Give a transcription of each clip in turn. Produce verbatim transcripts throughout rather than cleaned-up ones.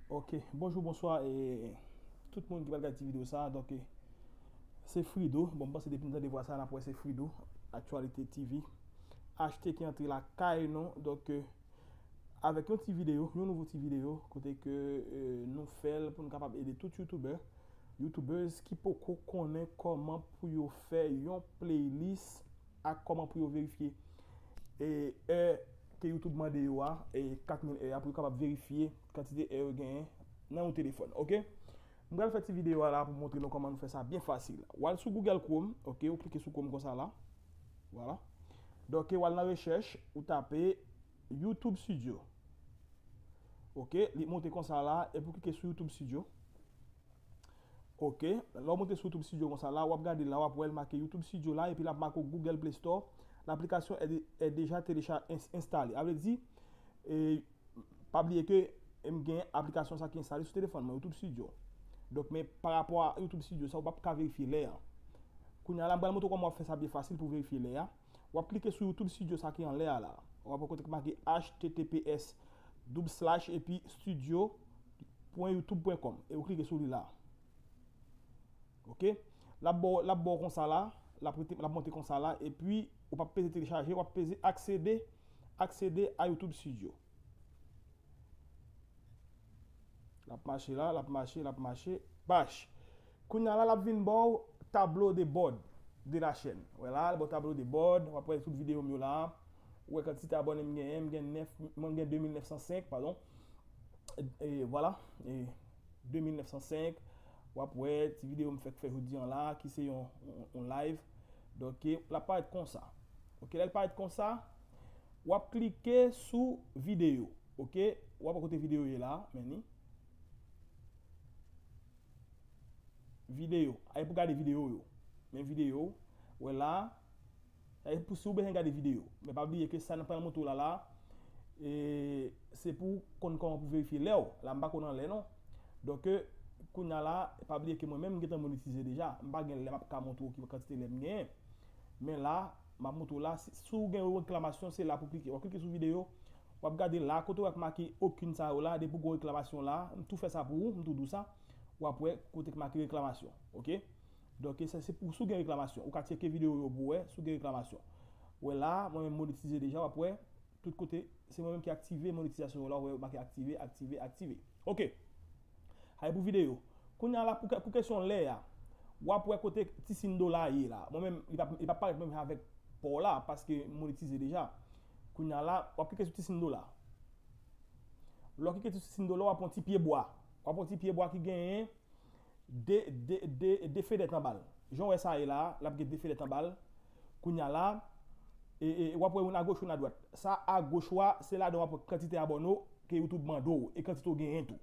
Ok, bonjou, bonswa, e tout moun ki pral gade ti videyo sa a. Donk, e, se Frido. Bon, m panse depi m tande vwa sa a, n ap wè se Frido, Actualité T V. Achte ki antre lakay nou. Donk, e, avèk yon ti videyo, yon nouvo ti videyo, kote ke, e, nou fè l pou nou kapab ede tout youtubè, youtubers ki poko konnen kòman pou yo fè yon playlist ak kòman pou yo verifye, e, è ke YouTube mande yo a, e, kat mil è a, pou yo kapab verifye kantite è yo genyen nan yon telefòn, ok? M pral fè ti videyo a la pou montre nou kòman nou fè sa byen fasil. W al sou Google Chrome, ok, ou klike sou Chrome konsa la. Vwala. Donk, w al nan rechèch, ou tape YouTube Studio. Ok, li monte konsa la, epi w klike sou YouTube Studio. Ok, lè w monte sou YouTube Studio konsa la, w ap gade la, w ap wè l make YouTube Studio la, epi l ap make w Google Play Store. L'application est, est déjà télécha-, ins-, installée. Sa vle di, e, pa bliye ke m gen aplikasyon sa ki enstale sou telefòn mwen, YouTube Studio. Donk, men pa rapò a YouTube Studio sa, ou p ap ka verifye lè a. Kounye a la, m pral montre w kòman w ap fè sa byen fasil pou verifye lè a. W ap klike sou YouTube Studio sa ki anlè a la. W ap wè kote ki make H T T P S double slash epi studio pwen youtube pwen com. E ou klike sou li la. Ok? L ap ba w, l ap ba w konsa la, l ap rete, l ap monte konsa la, epi ou p ap peze telechaje, w ap peze aksede, aksede a YouTube Studio. L ap mache la, l ap mache, l ap mache. Bach! Kounye a la, l ap vin ba w tableau de bord de la chaîne. Wè la, l ba w tableau de bord, w ap wè tout videyo m yo la. Ou wè kantite abòne m genyen, m gen nèf, mwen gen de mil nèf san senk, padon. E, e, vwala, e, de mil nèf san senk. W ap wè ti videyo m fèk fè jodi an la, ki se yon, yon, yon live. Donk, e, l ap parèt konsa. Ok, lè l parèt konsa, w ap klike sou videyo. Ok, w ap wè kote videyo ye la, men ni. Videyo. Aye pou gade videyo yo. Men videyo, wè la. Aye pou si w bezwen gade videyo. Men pa bliye ke sa n ap pral montre w la la, e, se pou w konn kòman pou verifye lè w. La, m pa konn anlè non. Donk, e, kounye a la, pa bliye ke mwen menm, m gentan monetize deja. M pa gen lè m ap ka montre w ki kantite lè m genyen. Men la, m ap montre w la, si, si w gen yon reklamasyon, se la pou w klike. W ap klike sou videyo, w ap gade la, kote w ap make okenn sa yo la, depi w gen yon reklamasyon la, m tou fè sa pou ou, m tou di w sa, w ap wè kote k make reklamasyon, ok? Donk, se, se pou, si w gen reklamasyon, ou ka tcheke videyo yo pou w wè, si w gen reklamasyon. Wè la, mwen menm monetize deja, w ap wè, tout kote, se mwen menm ki aktive monetizasyon yo la, w wè make aktive, aktive, aktive. Ok. Aye pou videyo. Kounye a la, pou, pou kesyon lè a, w ap wè kote ti siy dola ye la. Mwen menm, li p ap, li p ap parèt menm avèk pa w la, paske m monetize deja. Kounye a la, w ap klike sou ti siy dola. Lè w klike sou ti siy dola, w ap wè yon ti pye bwa. W ap wè yon ti pye bwa ki genyen de, de, de, de fedèt anba l. Jan w wè sa ye la, l ap gen de fedèt anba l. Kounye a la, e, e, w ap wè youn agoch, youn adwat. Sa agoch ou a, se ladan w ap wè kantite abòne w ke YouTube mande w e kantite w genyen tou.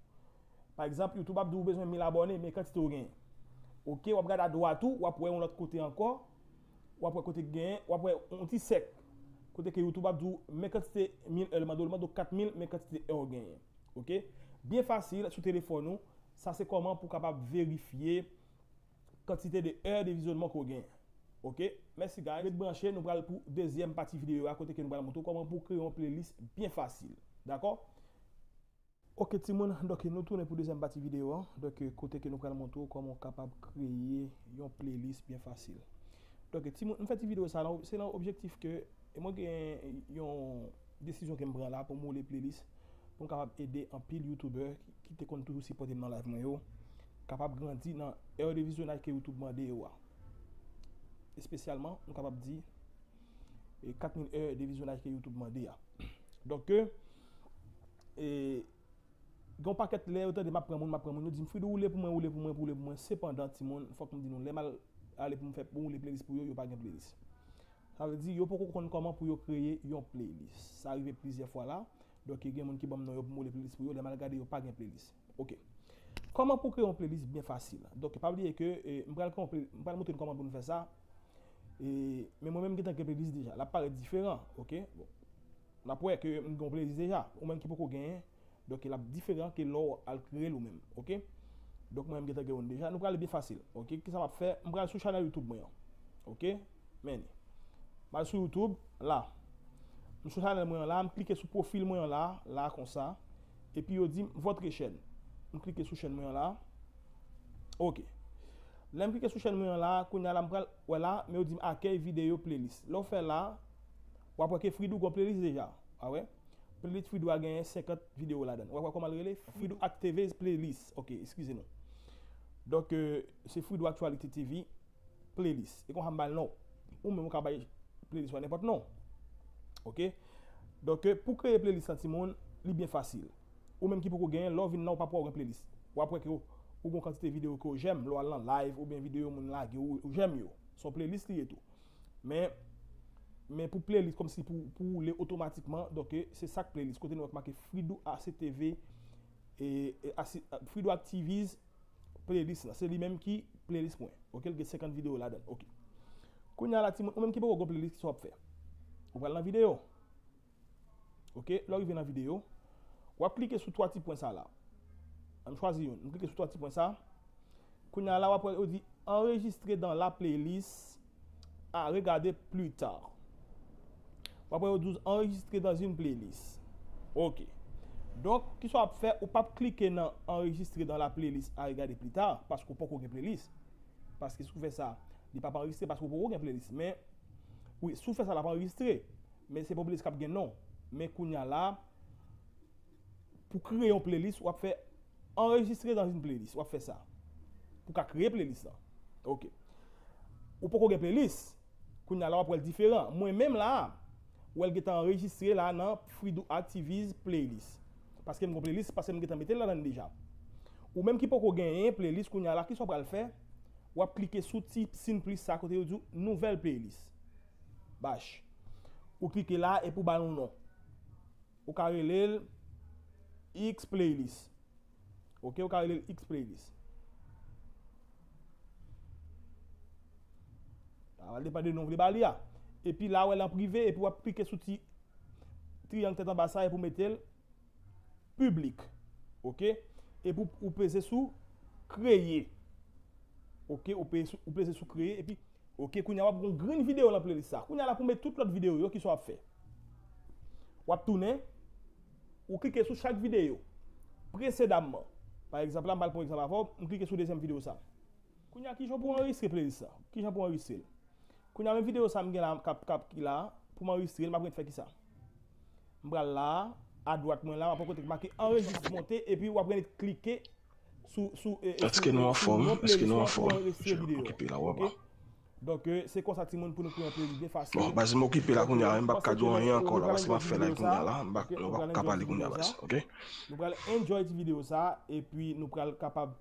Pa egzanp, YouTube ap di w bezwen mil abòne, men kantite w genyen. Ok, w ap gade adwat ou, w ap wè yon lòt kote ankò, w ap wè kote k genyen, w ap wè yon ti sèk. Kote ke YouTube ap di w, men kantite mil è l mande w, l mande w kat mil, men kantite è w genyen. Ok? Byen fasil, sou telefòn ou, sa se kòman pou w kapab verifye kantite de è de vizyonnman ke w genyen. Ok? Mèsi, guys. Ret branche, nou pral pou dezyèm pati videyo a, kote ke nou pral montre w kòman pou w kreye yon playlist byen fasil. Dakò? Ok, timoun, donk, nou tounen pou dezyèm pati videyo a. Donk, kote ke nou pral montre w kòman w kapab kreye yon playlist byen fasil. Donk, timoun, m fè ti videyo sa la, se nan objektif ke, e mwen gen yon desizyon ke m pran la pou m woule playlist, pou m kapab ede anpil youtubè ki, ki te konn toujou sipòte m nan live mwen yo, kapab grandi nan è de vizyonaj ke YouTube mande yo a. Espesyalman, m kapab di, e, kat mil è de vizyonaj ke YouTube mande a. Donk, e, gen yon pakèt lè yo tande m ap pran moun, m ap pran moun, yo di m, "Frido, woule pou mwen, woule pou mwen, woule pou mwen." Sepandan, timoun, fòk m di nou, lè m al ale pou m fè, pou m woule playlist pou yo, yo pa gen playlist. Sa vle di, yo poko konn kòman pou yo kreye yon playlist. Sa rive plizyè fwa la. Donk, gen moun ki ban m non yo pou m woule playlist pou yo, lè m al gade, yo pa gen playlist. Ok. Kòman pou kreye yon playlist byen fasil? Donk, pa bliye ke, e, m pral kreye yon play-, m pral montre nou kòman pou nou fè sa. E, men mwen menm, m gentan gen playlist deja. L ap parèt diferan, ok? Bon. N ap wè ke m gen yon playlist deja. Ou menm ki poko genyen, donk, l ap diferan ke lè w al kreye l ou menm, ok? Donk, mwen menm, m gentan gen youn deja. Nou prale byen fasil, ok? Kisa m ap fè? M pral sou chanèl YouTube mwen an, ok? Men li. M al sou YouTube, la. M sou chanèl mwen an la, m klike sou pwofil mwen an la, la konsa. Epi yo di m, "Votre chaîne." M klike sou chèn mwen an la. Ok. Lè m klike sou chèn mwen an la, kounye a la m pral wè la, men yo di m akèy videyo playlist. Lè w fè la, w ap wè ke Fridou gon playlist deja. A wè? Playlist Fridou a genyen senkant videyo ladan l. W ap wè kòman l rele? Fridou Act T V playlist. Ok, eskize nou. Donk, euh, se Fridou Actuality T V playlist. E konsa m ba l non. Ou menm ou ka bay playlist ou a nenpòt non. Ok? Donk, euh, pou kreye playlist lan, timoun, li byen fasil. Ou menm ki poko genyen, lè w vin nan, ou p ap wè w gen playlist. W ap wè ke w, ou gon kantite videyo ke w jèm, lè w al nan live, oubyen videyo moun lage, ou, ou jèm yo. Se yon playlist li ye tou. Men, men pou playlist, kòmsi pou, pou woule otomatikman, donk, euh, se sa k playlist. Kote nou wè k make Fridou A C T V, e, e, A C, Fridou Activiz playlist lan. Se li menm ki playlist mwen. Ok, l gen senkant videyo ladan l. Ok. Kounye a la, timoun, ou menm ki poko gon playlist, kisa w ap fè? Ou pral nan videyo. Ok, lè w rive nan videyo, w ap klike sou twa ti pwen sa la. Ann chwazi youn. M klike sou twa ti pwen sa. Kounye a la, w ap wè yo di enregistrer dans la playlist à regarder plus tard. W ap wè yo di enregistrer dans une playlist. Ok. Donk, kisa w ap fè? Ou p ap klike nan enregistrer dans la playlist à regarder plus tard, paske w poko gen playlist. Paske si w fè sa, li p ap anrejistre paske w poko gen playlist. Men, wi, si w fè sa, l ap anrejistre. Men se pa playlist k ap gen non. Men kounye a la, pou kreye yon playlist, w ap fè enregistrer dans une playlist. W ap fè sa. Pou ka kreye playlist lan. Ok. Ou poko gen playlist. Kounye a la, w ap wè l diferan. Mwen menm la, w wè l gentan anrejistre la nan Fridou Activiz playlist. Paske m gon playlist, paske m gentan mete l ladan l deja. Ou menm ki poko genyen playlist kounye a la, kisa w pral fè? W ap klike sou ti siy plis sa kote yo di w nouvelle playlist. Bach. Ou klike la epi w ba l yon non. Ou ka rele l X playlist. Ok, ou ka rele l X playlist. Sa va depann de non w vle ba li a. Epi la, w wè l an prive, epi w ap klike sou ti triyang tèt anba sa epi w mete l piblik. Ok? Epi w, ou peze sou kreye. Ok? Ou peze sou, ou peze sou kreye, epi, ok, kounye a w ap gon grenn videyo nan playlist sa. Kounye a la pou w met tout lòt videyo yo, kisa w ap fè? W ap tounen, ou klike sou chak videyo. Presedamman. Pa egzanp la, m pral pran egzanp avè w, m klike sou dezyèm videyo sa. Kounye a, kijan pou anrejistre playlist sa? Kijan pou anrejistre l? Kounye a, menm videyo sa m gen la, k ap, k ap ki la, pou m anrejistre l, m ap gen fè kisa? M pral la, adwat mwen la, w ap wè kote k make anrejistre monte, epi w ap gen klike sou, sou, e, e, sou, Èske nou e, sou anfòm? Non Èske playlist nou lan pou anfòm? Anrejistre videyo. Okipe la, w ap. Ok? Donk, e, se konsa, timoun, pou nou kreye yon playlist byen fasil. Bon, baz, m okipe la kounye a, m p ap ka di w anyen ankò la, paske m ap fè live kounye a la, m p ap, nou p ap ka pale kounye a, baz, ok? Nou pral enjoy ti videyo sa, epi nou pral kapab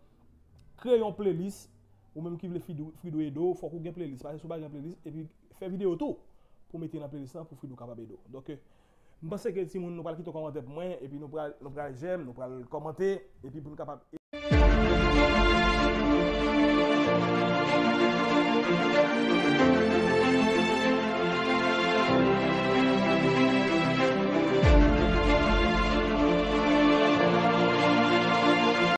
kreye yon playlist. Ou menm ki vle Fridou, Fridou ede w, fòk ou gen playlist. Paske si w pa gen playlist, epi fè videyo tou pou mete nan playlist lan pou Fridou kapab ede w. Donk, e, m panse ke timoun, nou pral kite yon kòmantè pou mwen, epi nou pral, nou pral j'aime, nou pral kòmante, epi pou nou kapab